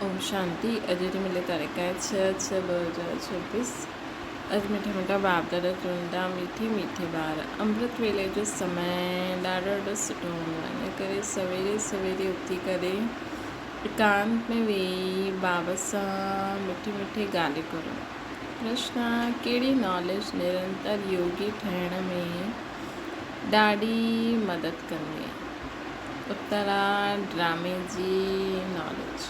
اوم شانتي اڄ جي ملي تاريخ آهي ڇهه ڇهه 2026 اڄ مٺا مٺا باپ دادا چون ٿا مٺي مٺي ٻار امرت ويلي جو سمي ڏاڍو ڏاڍو سٺو هوندو آهي ان ڪري سويري سويري اٿي ڪري ايڪانت ۾ ويهي بابا سان مٺي مٺي ڳالهيون ڪرو پرشن ڪهڙي ناليج نرنتر يوگي ٺهڻ ۾ ڏاڍي مدد ڪندي آهي اترا ڊرامي جي ناليج.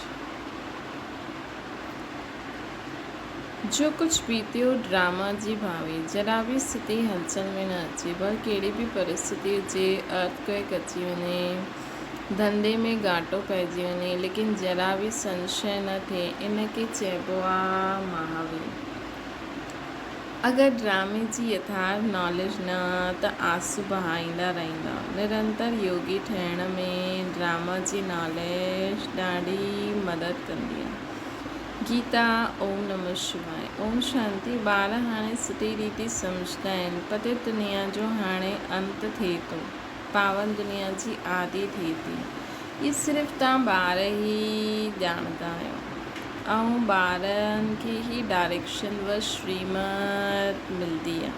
جو ڪجهه بيتيو ڊراما جي ڀاوي ذرا به ستي هلچل ۾ نه اچي ڀل ڪهڙي به پرستتي هجي ارٿ ڪوئيڪ اچي وڃي ڌنڌي ۾ گهاٽو پئجي وڃي ليڪن ذرا به سنشي نه ٿئي ان کي چئبو آ مهاوير. اگر ڊرامي جي يٿارٿ ناليج نه ته آنسو بهائيندا رهندا. نرنتر يوگي ٺهڻ ۾ ڊراما جي ناليج ڏاڍي مدد ڪندي آهي. گيتا، اوم نمو شواء، اوم شانتي ٻار هاڻي سٺي ريتي سمجهندا آهن. پتيت دنيا جو هاڻي انت ٿئي ٿو. پاون دنيا جي آدي ٿئي ٿي. هي صرف توهان ٻار ئي ڄاڻندا آهيو. ۽ ٻارن کي هي ڊائريڪشن و شريمت ملدي آ.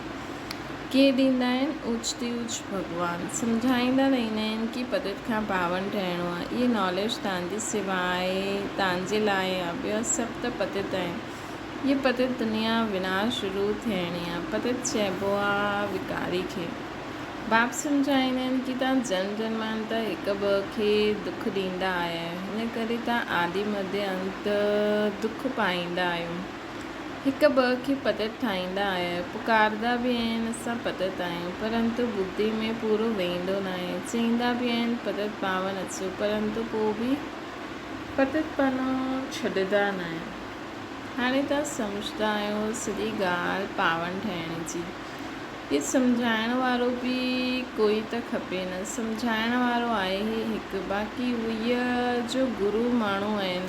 ڪي ڏيندا آهن اوچ تي اوچ ڀڳوان. سمجهائيندا رهندا آهن ڪي پتت کان پاون ٺهڻو آ. اهي ناليج توهان جي سواء توهان جي لاء آ. ٻيا سڀ ته پتت آهن. هيء پتت دنيا وناش ضرور ٿيڻي آ. پتت چئبو آ وڪاري کي. باپ سمجهائيندا آهن ڪي توهان جنم جنمانتر هڪ ٻئي کي دک ڏيندا آيا آهيو، هن ڪري توهان آدي مڌيه انت دک پائيندا آهيو. هڪ ٻئي کي پتت ٺاهيندا آيا آهيو. پڪاردا به آهن اسان پتت آهيون، پرنتو ٻڌي ۾ پورو ويندو ناهي. چئيندا به آهن پتت پاون اچو، پرنتو پوء به پتت پنو ڇڏندا ناهن. هاڻي توهان سمجهندا آهيو سڄي ڳالهه پاون ٺاهڻ جي. هي سمجهائڻ وارو به ڪوئي ته کپي نه. سمجهائڻ وارو آهي هي هڪ، باقي اهي جو گرو ماڻهو آهن،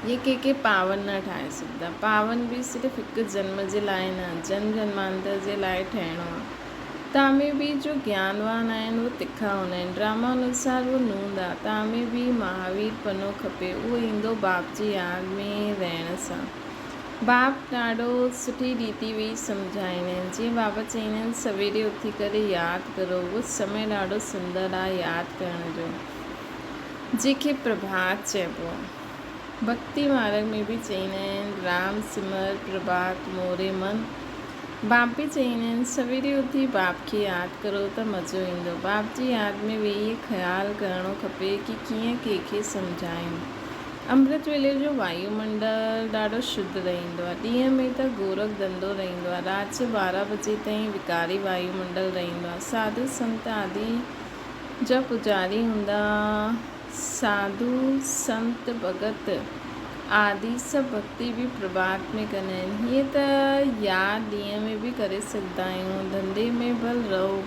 اهي ڪنهن کي پاون نه ٺاهي سگهندا. پاون به صرف هڪ جنم جي لاء نه، جنم جنمانتر جي لاء ٺهڻو آهي. تامي به جو گيانوان آهن، اهي تکا هوندا آهن. ڊراما انوسار اهو نوند آهي. تامي به مهاوير پنو کپي، اهو ايندو باپ جي ياد ۾ رهڻ سان. باپ ڏاڍو سٺي ريتي ويهي سمجهائيندا آهن. جيئن بابا چئيندا آهن سويري اٿي ڪري ياد ڪرو. اهو سمي ڏاڍو سندر آهي ياد ڪرڻ جو. جنهن کي پرڀات چئبو آهي. ڀڳتي مارڳ ۾ به چئيندا آهن رام سمر پرڀات موري من. باپ به چئيندا آهن سويري اٿي باپ کي ياد ڪرو ته مزو ايندو. باپ جي ياد ۾ ويهي خيال ڪرڻو کپي ڪي ڪيئن ڪنهن کي سمجهايون. امرت ويلي جو وايو منڊل ڏاڍو شڌ رهندو آهي. ڏينهن ۾ ته گورک ڌنڌو رهندو آهي. رات جو 12 بجي تائين وڪاري وايو منڊل رهندو آهي. ساڌو سنت آدي جا پوڄاري هوندا. ساڌو سنت ڀڳت آدي سڀ ڀڳتي به پرڀات ۾ ڪندا آهن. هيئن ته ياد ڏينهن ۾ به ڪري سگهندا آهيون. ڌنڌي ۾ ڀل رهو.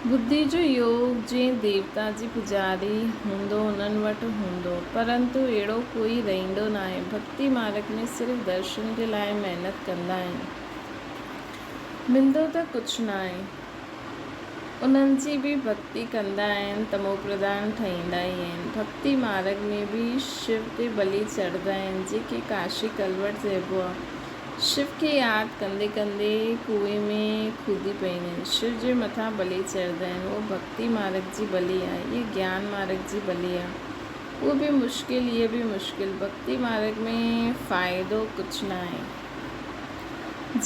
ٻڌي جو يوگ جنهن ديوتا جي پوڄاري هوندو انهن وٽ هوندو، پرنتو اهڙو ڪوئي رهندو ناهي. ڀڳتي مارڳ ۾ صرف درشن جي لاء محنت ڪندا آهن. ملندو ته ڪجهه ناهي. انهن جي به ڀڳتي ڪندا آهن تموپرڌان ٺهيندا ئي آهن. ڀڳتي مارڳ ۾ به شو تي ٻلي چڙهندا آهن، جنهن کي ڪاشي ڪلوٽ چئبو آهي. شو کي ياد ڪندي ڪندي ڪوئي ۾ کودي پئيندا آهن. شو جي مٿان ٻلي چڙهندا آهن. اهو ڀڳتي مارڳ جي ٻلي آهي. هيء گيان مارڳ جي ٻلي آهي. اهو به مشڪل هيء به مشڪل. ڀڳتي مارڳ ۾ فائدو ڪجهه ناهي.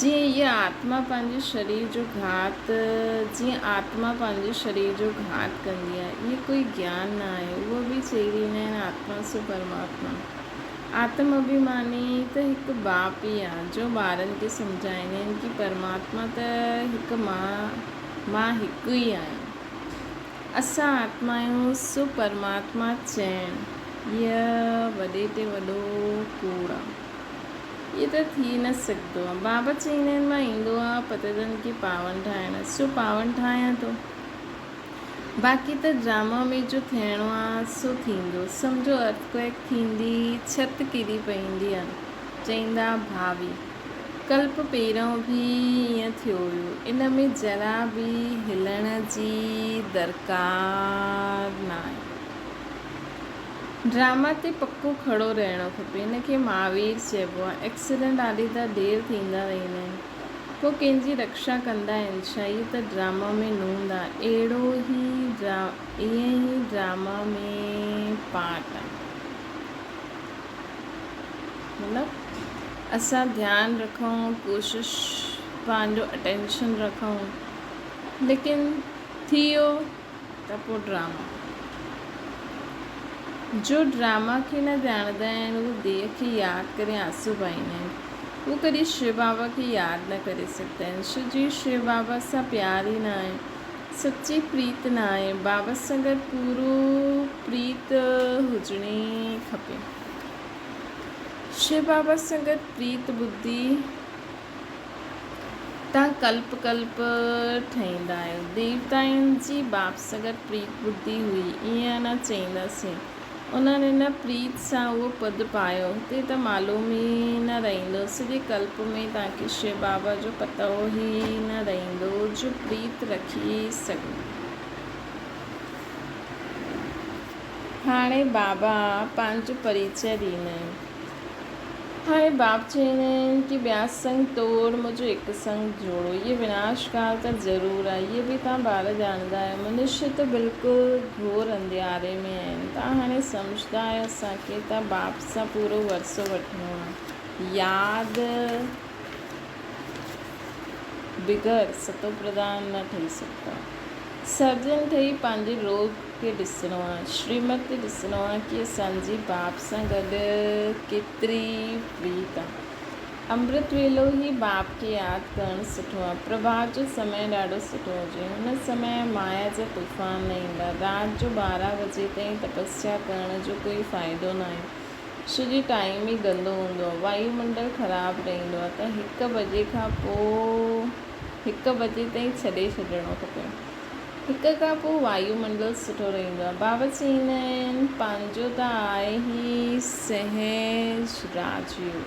جيئن هيء آتما پنهنجي شرير جو گهات جيئن آتما پنهنجي شرير جو گهات ڪندي آهي. هيء ڪوئي گيان نه آهي. اهو به چئي ڏيندا آهن آتما سو پرماتما. آتم اڀيماني ته هڪ باپ ئي آ، جو ٻارن کي سمجهائيندي آهن ڪي پرماتما ته هڪ مان، مان هڪ ئي آهيان. اسان آتما آهيون سو پرماتما چئڻ هيء وڏي تي وڏو ڪوڙ آ. هيء ته ٿي نه سگهندو آ. بابا چئيندا آهن مان ايندو آهيان پتيتن کي پاون ٺاهڻ، سو پاون ٺاهيان ٿو. باقي ته ڊراما ۾ جو ٿيڻو آ سو ٿيندو. سمجهو ارٿ ڪوئيڪ ٿيندي، ڇت ڪري پئيندي آ. چئيندا ڀاوي. ڪلپ پهريون به ائين ٿيو هيو. ان ۾ ذرا به هلڻ جي درڪار ناهي. ڊراما تي پڪو کڙو رهڻو کپي. ان کي مهاوير چئبو آهي. ايڪسيڊنٽ آدي ته ڍير ٿيندا رهندا آهن. پوء ڪنهن جي رڪشا ڪندا آهن ڇا؟ هيء ته ڊراما ۾ نوند آهي. اهڙو ئي ائين ئي ڊراما ۾ پارٽ آهي. مطلب اسان ڌيان رکون، ڪوشش پنهنجو اٽينشن رکون ليڪن ٿي ويو ته پوء ڊراما. جو ڊراما کي نه ڄاڻندا آهن اهي ديهه کي ياد ڪري آنسو بهائيندا آهن. هو ڪڏهن شو بابا کي ياد نه ڪري سگهندا آهن. شو جي شو بابا سان پيار ئي نه آهي. سچي پريت نه آهي. بابا سان گڏ پورو پريت هجڻي کپي. شو بابا سان گڏ پريت ٻڌي. تان ڪلپ ڪلپ ٺهيندا آهيو. ديوتائن جي باپ سان گڏ پريت ٻڌي هئي، ائين نه چئينداسين. انهن ان پريت سان اهو پد پايو. هتي ته معلوم ئي نه رهندو. سڄي ڪلپ ۾ توهان کي شو بابا جو پتو ئي نه رهندو جو پريت رکي سگهو. هاڻي بابا پنهنجو پريچئه ڏيندا آهن. هاڻي باپ چوندا آهن ڪي ٻيا سنگ توڙ منهنجو هڪ سنگ جوڙو. هيء وناش ڪال ته ضرور آهي. هيء به توهان ٻار ڄاڻندا آهيو. منشي ته بلڪل گهور انڌياري ۾ آهن. توهان هاڻي سمجهندا آهيو اسان کي ته باپ سان پورو ورثو وٺڻو آهي. ياد بغير ستوپرڌان نه ٺهي سگهندو. سرجن ٺهي پنهنجي روڳ کي ڏسڻو آ، شريمت تي ڏسڻو آ ڪي اسان جي باپ سان گڏ ڪيتري پريت آ. امرت ويلو ئي باپ کي ياد ڪرڻ سٺو آ. پرڀات جو سمي ڏاڍو سٺو هجي. هن سمي مايا جا طوفان نه ايندا. رات جو 12 بجي تائين تپسيا ڪرڻ جو ڪوئي فائدو ناهي. سڄي ٽائيم ئي گندو هوندو آ. وايو منڊل خراب رهندو آ ته هڪ بجي کان پوء هڪ بجي تائين ڇڏي ڇڏڻو کپي. هڪ کان پوء وايو منڊل سٺو رهندو آهي. بابا چئيندا آهن پنهنجو ته آهي ئي سهج راج يوگ.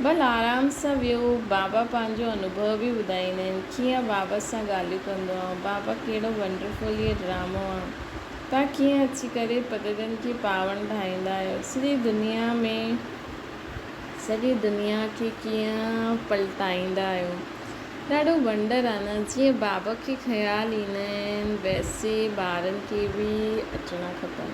ڀل آرام سان ويهو. بابا پنهنجو انوڀو به ٻڌائيندا آهن. ڪيئن بابا سان ڳالهيون ڪندو آهيان. بابا ڪهڙو ونڊرفل هي ڊرامو آهي. توهان ڪيئن اچي ڪري پتيتن کي پاون ٺاهيندا آهيو. سڄي دنيا ۾ سڄي دنيا کي ڪيئن پلٽائيندا آهيو. ڏاڍو ونڊر آ نه جيئن بابا کي خيال ايندا آهن ويسي ٻارن کي به اچڻا کپن.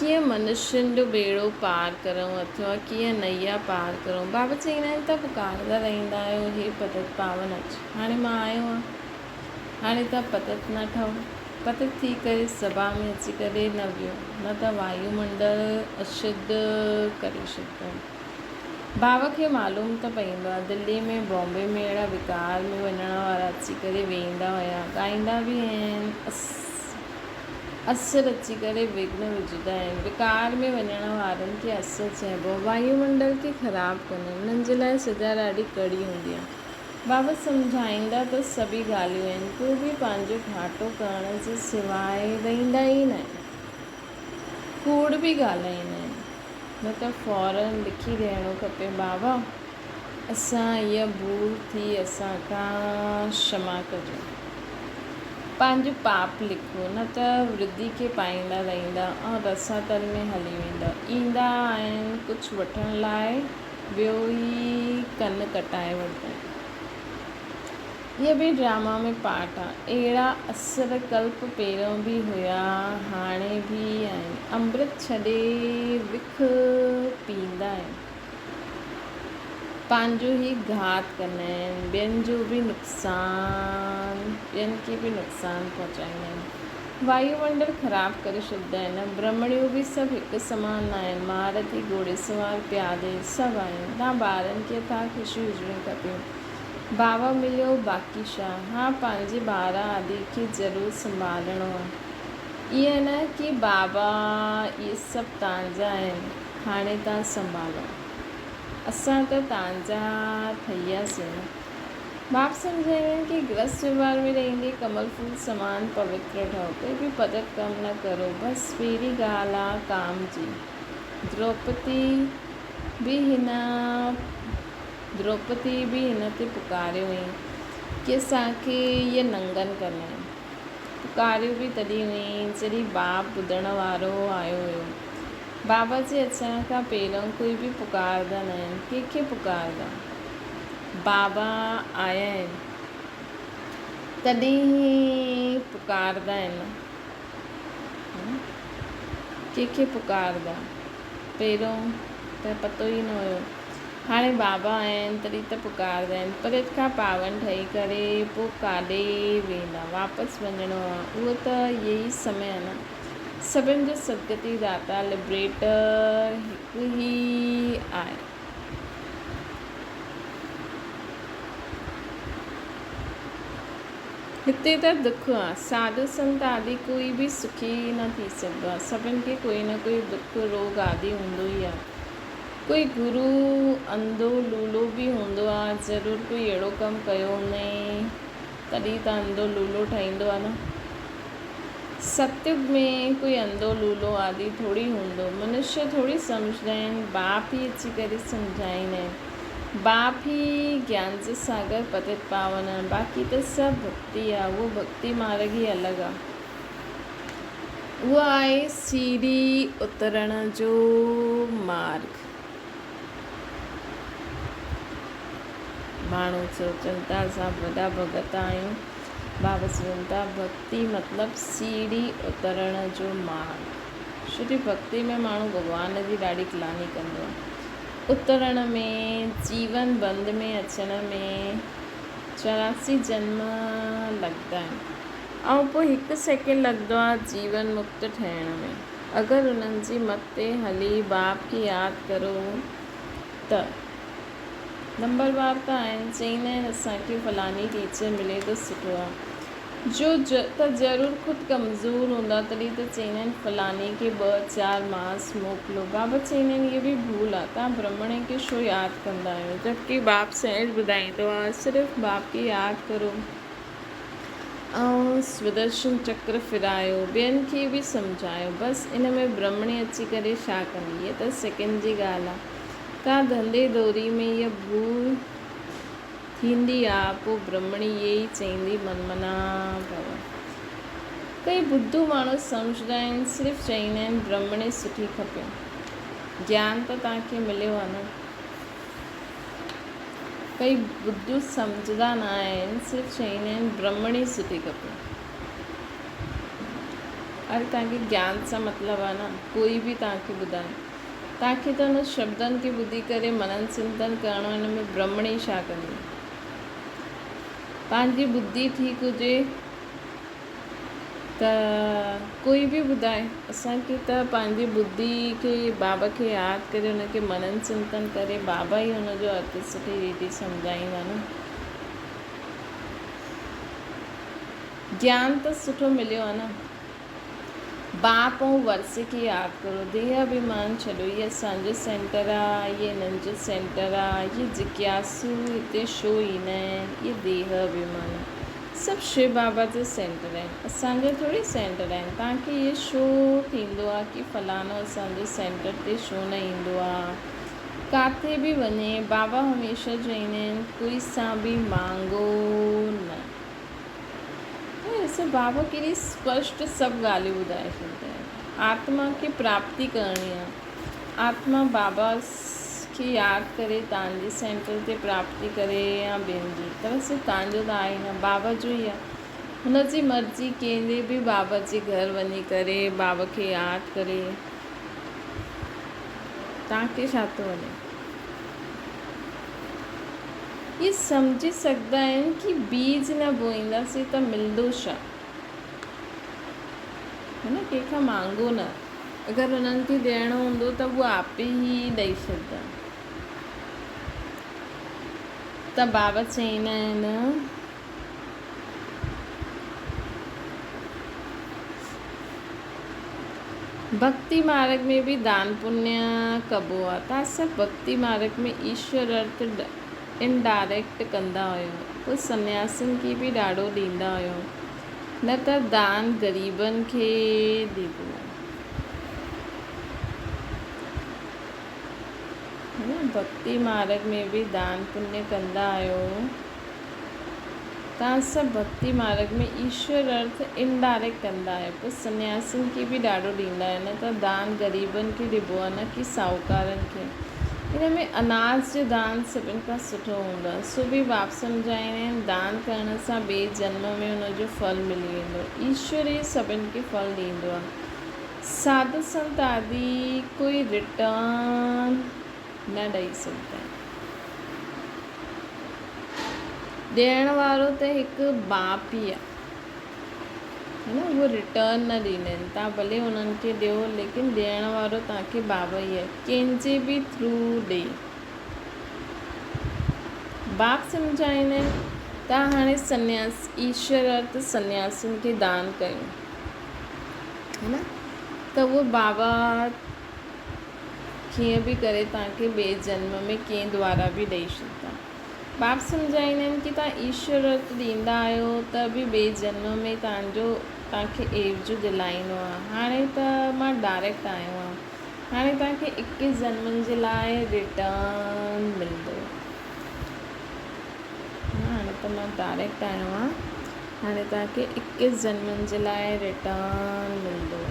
ڪيئن منشين جو ٻيڙو پار ڪرڻو اٿو ۽ ڪيئن نئيا پار ڪرڻو. بابا چئيندا آهن ته پڪارندا رهندا آهيو هي پتت پاون اچ هاڻي مان آيو آهيان هاڻي توهان پتت نه ٺهو پتت ٿي ڪري سڀا ۾ اچي ڪري نه ويهو نه ته وايو منڊل اشڌ ڪري ڇڏندو. ڀاء کي معلوم ته پئيندو آ. دلي ۾ بامبي ۾ اهڙا وڪار ۾ وڃڻ وارا اچي ڪري ويهندا هيا. ڳائيندا به آهن. اسر اچي ڪري وگهن وجهندا آهن. وڪار ۾ وڃڻ وارن کي اسر چئبو آ. وايو منڊل کي خراب ڪندا آهن. انهن جي لاء سزا ڏاڍي ڪڙي هوندي آ. بابا سمجهائيندا ته سڀئي ڳالهيون آهن. پوء به پنهنجو گهاٽو ڪرڻ جي سواء رهندا ئي ناهن. ڪوڙ به ڳالهائيندا آهن. نه ته فورن لکي ڏيڻو کپي بابا اسان اها ڀول ٿي اسان کان شما ڪجو. پنهنجو پاپ لکو نه ته ورڌي کي پائيندا رهندا ۽ رساتل ۾ هلي ويندا. ايندا آهن ڪجهه وٺڻ لاء ٻيو ئي ڪن ڪٽائي وٺندا آهن. اهي به ڊراما ۾ پارٽ آ. اهڙا اثر ڪلپ پهريون به هيا هاڻي به آهن. امرت ڇڏي وک پيئندا آهن. پنهنجو ئي گهات ڪندا آهن ٻين جو به نقصان ٻين کي به نقصان پهچائيندا آهن. وايو منڊل خراب ڪري ڇڏيندا آهن. برهمڻيون به سڀ هڪ سمان نه آهن. مهارٿي، گهوڙيسوار، پيادي سڀ آهن. تان ٻارن کي اٿاهه خوشي هجڻي کپي. بابا مليو باقي ڇا. ها پنهنجي ٻارا آدي کي ضرور سنڀالڻو آ. ائين نه ڪي بابا اهي سڀ تانجا آهن هاڻي تان سنڀالو. اسان ته تانجا ٺهياسين نه. باپ سمجهائيندا آهن ڪي گرهست وهنوار ۾ رهندي ڪمل ڦول سمان پوتر ٺهو. ڪوئي به پتت ڪم نه ڪرو. بس پهرين ڳالهه آ ڪام جي. دروپتي به هن دروپدي به هن تي پڪاريو هئائين ڪي اسان کي اهي ننگن ڪرڻا آهن. پڪاريو به تڏهن هئائين جڏهن باب ٻڌڻ وارو آيو هيو. بابا جي اچڻ کان پهريون ڪوئي به پڪارندا نه آهن. ڪنهن کي پڪارندا؟ بابا آيا آهن تڏهن ئي پڪارندا آهن نه. ڪنهن کي پڪارندا؟ پهريون ته پتو ئي نه هيو. هاڻي بابا آيا آهن تڏهن ته پڪارندا آهن. پرت کان پاون ٺهي ڪري پوء ڪاڏي ويندا؟ واپس وڃڻو آ. اهو ته يهي سمي آ نه. سڀن جو سدگتي داتا، لبريٽر، هڪ ئي آهي. هتي ته دک آ. ساڌو سنت آدي ڪوئي به سکي نه ٿي سگهندو آ. سڀن کي ڪوئي نه ڪوئي دک، روڳ آدي هوندو ئي آ. ڪوئي گرو انڌو لولو به هوندو آ. ضرور ڪوئي اهڙو ڪم ڪيو هوندائين تڏهن ته انڌو لولو ٺهيندو آ نه. ستيگ ۾ ڪوئي انڌو لولو آدي ٿوري هوندو. منشيه ٿوري سمجهندا آهن. باپ ئي اچي ڪري سمجهائيندا آهن. باپ ئي گيان جو ساگر پتت پاون آ. باقي ته سڀ ڀڳتي آ. اهو ڀڳتي مارڳ ئي الڳ آ. اهو آهي سيڙهي اترڻ جو مارڳ. ماڻهو سوچن ٿا اسان وڏا ڀڳت آهيون. بابا چون ٿا ڀڳتي مطلب سيڙهي اترڻ جو مارڳ. شري ڀڳتي ۾ ماڻهو ڀڳوان جي ڏاڍي گلاني ڪندو آهي. اترڻ ۾، جيون بند ۾ اچڻ ۾ 84 جنم لڳندا آهن ۽ پوء هڪ سيڪنڊ لڳندو آهي جيون مڪت ٺهڻ ۾. اگر انهن جي مت تي هلي باپ کي ياد ڪرو ته. نمبر وار ته آهن، چئيندا آهن اسان کي فلاڻي ٽيچر ملي ته سٺو آ. جو ته ضرور خود ڪمزور هوندا تڏهن ته چئيندا آهن فلاڻي کي ٻه چار ماس موڪلو. بابا چئيندا آهن اهي به ڀول آ، توهان برهمڻي کي ڇو ياد ڪندا آهيو، جبڪه باپ سهج ٻڌائيندو آ صرف باپ کي ياد ڪرو ۽ سودرشن چڪر ڦرايو، ٻين کي به سمجهايو، بس ان ۾ برهمڻي اچي ڪري ڇا ڪندي، هيء ته سيڪنڊ جي ڳالهه آ. ڪا ڌنڌي دوري ۾ اها ڀول ٿيندي آ، پوء برهمڻي اهي ئي چئيندي من منا ڀو. ڪئي ٻڌو ماڻهو سمجهندا آهن، صرف چئيندا آهن برهمڻي سٺي کپي. گيان ته توهان کي مليو آ نه. ڪئي ٻڌو سمجهندا نه آهن، صرف چئيندا آهن برهمڻي سٺي کپي. اري توهان کي گيان سان مطلب آ نه، ڪوئي به توهان کي ٻڌائي. توهان کي ته انهن شبدن کي ٻڌي ڪري منن چنتن ڪرڻو ان ۾ برهمڻي ڇا ڪندي؟ پنهنجي ٻڌي ٺيڪ هجي ته ڪوئي به ٻڌائي. اسان کي ته پنهنجي ٻڌي کي بابا کي ياد ڪري ان کي منن چنتن ڪري بابا ئي ان جو ارٿ سٺي ريتي سمجهائيندا نه. گيان ته سٺو مليو آهي نه. باپ ۽ ورثي کي ياد ڪرو. ديهه اڀيمان ڇڏيو. هي اسان جو سينٽر آ، هي هنن جو سينٽر آ، هي جگياسو هتي ڇو ايندا آهن، اهي ديهه اڀيمان آ. سڀ شو بابا جا سينٽر آهن، اسان جا ٿوري سينٽر آهن. توهان کي اهي ڇو ٿيندو آ ڪي فلاڻو اسان جي سينٽر تي ڇو نه ايندو آ. ڪاٿي به وڃي بابا هميشه چئيندا آهن ڪوئي سان به مانگو نه. ڏسو بابا ڪيڏي اسپشٽ سڀ ڳالهيون ٻڌائي ڇڏيندا آهن. آتما کي پراپتي ڪرڻي آهي. آتما بابا کي ياد ڪري تان جي سينٽر تي پراپتي ڪري يا ٻين جي ته بس تان جو ته آهي نه بابا جو ئي آهي. هن جي مرضي ڪنهن جي به بابا جي گهر وڃي ڪري بابا کي ياد ڪري تان کي ڇا ٿو وڃي. اهي سمجهي سگهندا آهن ڪي بيج نه بوئينداسين ته ملندو ڇا؟ هي نه ڪنهن کان مانگو نه. اگر انهن کي ڏيڻو هوندو ته هو آپي ئي ڏئي ڇڏندا. ته بابا چئيندا آهن. ڀڳتي مارڳ ۾ به دان پڃ ڪبو آ. توهان سڀ ڀڳتي مارڳ ۾ ايشور ارٿ انڊائريڪٽ ڪندا هيو. پوء سنياسين کي به ڏاڍو ڏيندا هيو. نه ته دان غريبن کي ڏبو آ. ڀڳتي مارڳ ۾ به دان پڃ ڪندا آهيو. توهان سڀ ڀڳتي مارڳ ۾ ايشور ارٿ انڊائريڪٽ ڪندا آهيو، پوء سنياسين کي به ڏاڍو ڏيندا آهيو، نه ته دان غريبن کي ڏبو آهي نه ڪي ساهوڪارن کي. ان ۾ اناج جو دان سڀن کان سٺو هوندو آهي. سو به باپ سمجهائيندا آهن، دان ڪرڻ سان ٻئي جنم ۾ ان جو ڦل ملي ويندو. ايشور ئي سڀن کي ڦل ڏيندو آهي. ساڌو سنت آدي ڪوئي رٽرن نه ڏئي سگهندا آهن. ڏيڻ وارو ته هڪ باپ ئي آهي نه اهو ريٽرن نه ڏيندا آهن تان ڀلي انهن کي ڏيو ليڪن ڏيڻ وارو توهان کي بابا ئي آهي ڪنهن جي به ٿرو ڏي باپ سمجهائيندا آهن تان هاڻي سنياس ايشور ارٿ سنياسين کي دان ڪيو هي نه ته اهو بابا ڪيئن به ڪري توهان کي ٻئي جنم ۾ ڪنهن دوارا به ڏئي ڇڏيندا. باپ سمجهائيندا آهن ڪي توهان ايشور ورت ڏيندا آهيو ته به ٻئي جنم ۾ توهان جو توهان کي عيوضو دلائيندو آهي. هاڻي ته مان ڊائريڪٽ آيو آهيان. هاڻي توهان کي اڪيس جنمن جي لاء ريٽرن ملندو. هاڻي ته مان ڊائريڪٽ آيو آهيان. هاڻي توهان کي اڪيس جنمن جي لاء ريٽرن ملندو.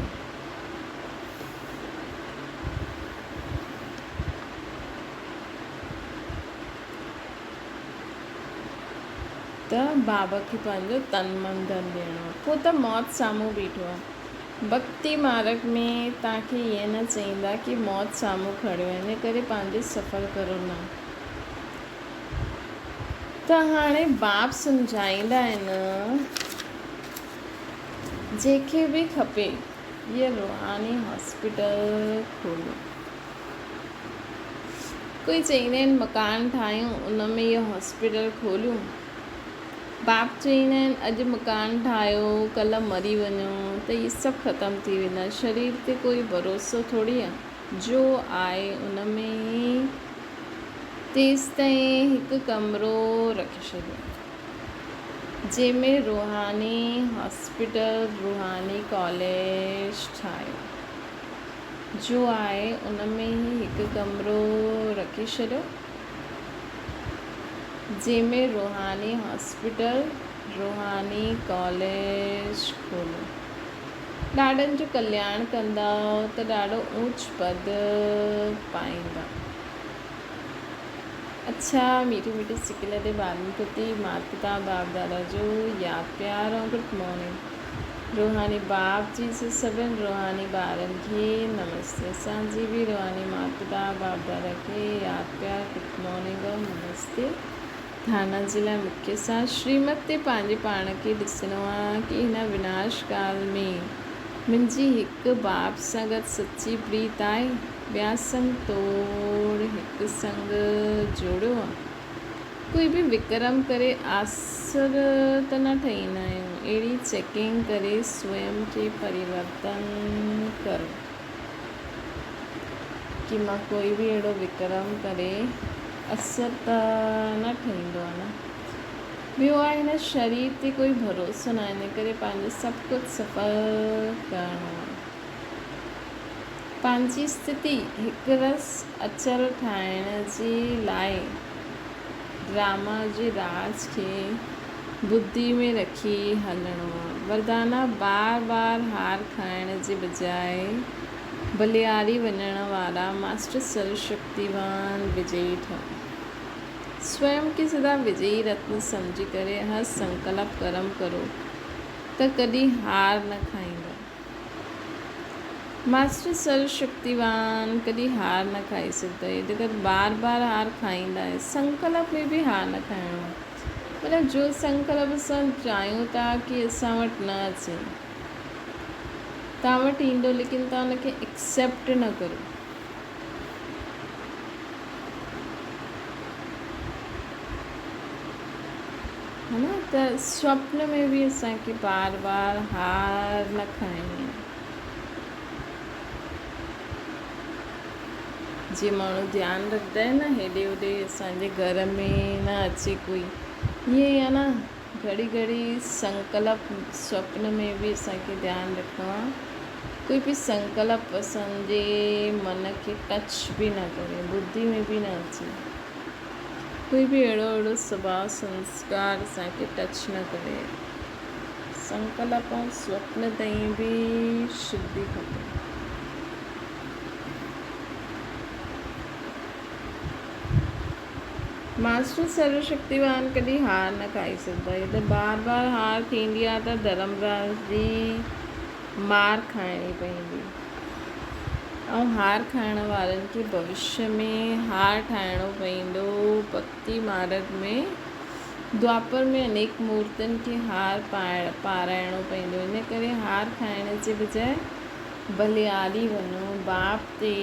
ته بابا کي پنهنجو تن من ڌن ڏيڻو آهي. پوء ته موت سامهون بيٺو آهي. ڀڳتي مارڳ ۾ توهان کي ائين نه چئيندا ڪي موت سامهون کڙيو آهي ان ڪري پنهنجو سفر ڪرو نه. ته هاڻي باپ سمجهائيندا آهن جنهن کي به کپي. هيء روحاني هاسپيٽل کوليو. ڪوئي چئيندا آهن مڪان ٺاهيون ان ۾ هيء هاسپيٽل کوليون. باپ چئيندا آهن اڄ مڪان ٺاهيو ڪلهه مري وڃو ته هي سڀ ختم ٿي ويندا. شرير تي ڪوئي ڀروسو ٿوري آهي. جو آهي ان ۾ ئي تيستائين هڪ ڪمرو رکي ڇڏيو. جنهن ۾ روحاني هاسپيٽل، روحاني ڪاليج ٺاهيو. جو آهي ان ۾ ئي هڪ ڪمرو رکي ڇڏيو، جنهن ۾ روحاني هاسپيٽل، روحاني ڪاليج کوليو. ڏاڏن جو ڪلياڻ ڪندؤ ته ڏاڍو اوچ پد پائيندا. اڇا ميٺي ميٺي سڪ لڏي ٻارن پرتي مات پتا باپ دادا جو ياد پيار ۽ گڊ مارننگ روحاني باپ جي سي سڀن روحاني ٻارن کي نمستي اسان جي به روحاني مات پتا باپ دادا کي ياد پيار گڊ مارننگ ۽ نمستي ڌارنا جي لاء مکيه سان شريمت تي پنهنجي پاڻ کي ڏسڻو آ ڪي هن وناش ڪال ۾ منهنجي هڪ باپ سان گڏ سچي پريت آهي ٻيا سنگ توڙ هڪ سنگ جوڙيو آ. ڪوئي به وڪرم ڪري آسر ته نه ٺهيندا آهيون. اهڙي چيڪنگ ڪري سوئم کي پريورتن ڪرو ڪي مان ڪوئي به اهڙو وڪرم ڪري اثر ته نه ٺهيندو آ نه. ٻيو آهي هن شرير تي ڪوئي ڀروسو ناهي ان ڪري پنهنجو سڀ ڪجهه سڦل ڪرڻو آ. پنهنجي استٿي هڪ رس اچل ٺاهڻ جي لاء ڊراما جي راز کي ٻڌي ۾ رکي هلڻو آ. وردانا بار بار هار کائڻ جي بجاء ڀلياري وڃڻ وارا ماسٽر سرو شڪتيوان وجئي ٺهو. سويم کي سدا وجئي رتن سمجهي ڪري هر سنڪلپ ڪرم ڪرو ته ڪڏهن هار نه کائيندا. ماسٽر سرو شڪتيوان ڪڏهن هار نه کائي سگهندو آهي. جيڪر بار بار هار کائيندا آهن سنڪلپ ۾ به هار نه کائڻو آهي. مطلب جو سنڪلپ اسان چاهيون ٿا ڪي اسان وٽ نه اچي توهان وٽ ايندو ليڪن توهان ان کي ايڪسيپٽ نه ڪريو. ها نه ته سوپن ۾ به اسان کي بار بار هار نه کائڻي آهي. جي ماڻهو ڌيان رکندا آهن نه هيڏي هوڏي اسان جي گهر ۾ نه اچي ڪوئي ائين ئي آهي نه گهڙي گهڙي سنڪلپ سوپن ۾ به اسان کي ڌيان رکڻو آهي ڪوئي به سنڪلپ اسان جي من کي ٽچ به نه ڪري ٻڌي ۾ به نه اچي. ڪوئي به اهڙو اهڙو سڀاء سنسڪار اسان کي ٽچ نه ڪري. سنڪلپ ۽ سوپن تائين به شڌي کپي. ماسٽر سرو شڪتيوان ڪڏهن هار نه کائي سگهندو آهي. ته بار بار هار ٿيندي آهي ته ڌرمراج جي مار کائڻي پوندي ۽ هار کائڻ وارن کي ڀوشيه ۾ هار ٺاهڻو پوندو. ڀڳتي مارڳ ۾ دوآپر ۾ انيڪ مورتين کي هار پارائڻو پوندو. ان ڪري هار کائڻ جي بجاء ڀلياري وڃو. باپ تي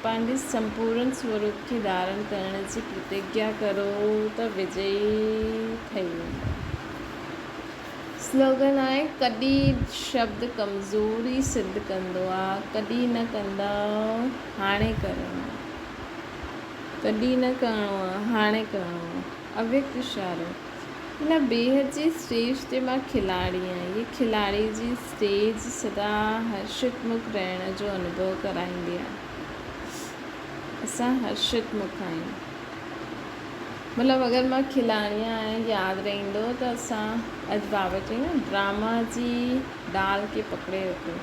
پنهنجي سمپورن سوروپ کي ڌارڻ ڪرڻ جي پرتگيا ڪرو ته وجئي ٺهي ويندؤ. سلوگن آهي، ڪڏهن شبد ڪمزوري سڌ ڪندو آ، ڪڏهن نه ڪندؤ، هاڻي ڪرڻو آ. ڪڏهن نه ڪرڻو آ، هاڻي ڪرڻو آ. اويڪت اشارو، هن بيحد جي اسٽيج تي مان کلاڙي آهيان. هيء کلاڙي جي اسٽيج سدا هرشت مک رهڻ جو انوڀو ڪرائيندي آهي. اسان هرشت مک آهيون. مطلب اگر مان کلاڙي آهيان ياد رهندو ته اسان اڄ بابا چئي نه ڊراما جي ڊال کي پڪڙي رکو.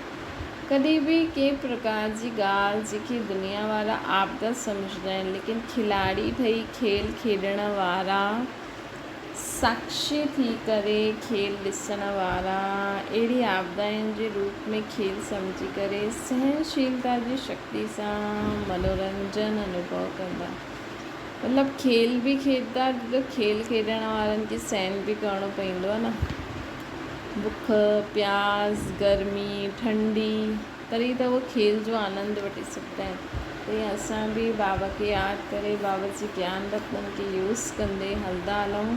ڪڏهن به ڪنهن پرڪار جي ڳالهه جيڪي دنيا وارا آپدا سمجهندا آهن ليڪن کلاڙي ٺهي کيل کيڏڻ وارا ساکشي ٿي ڪري کيل ڏسڻ وارا اهڙي آپدائن جي روپ ۾ کيل سمجهي ڪري سهنشيلتا جي شڪتي سان منورنجن انوڀو ڪندا. مطلب کيل به کيڏندا ته کيل کيڏڻ وارن کي سهن به ڪرڻو پوندو آهي نه بک پياس گرمي ٺنڊي تڏهن ته اهو کيل جو آنند وٺي سگهندا آهن تيئن اسان به بابا کي ياد ڪري بابا جي گيان رتنن کي يوز ڪندي هلندا هلون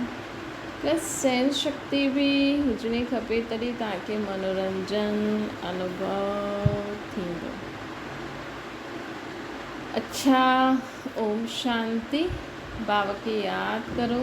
پلس سهن شڪتي به هجڻي کپي تڏهن توهان کي منورنجن انوڀو ٿيندو. اڇا اوم شانتي بابا کي ياد ڪرو.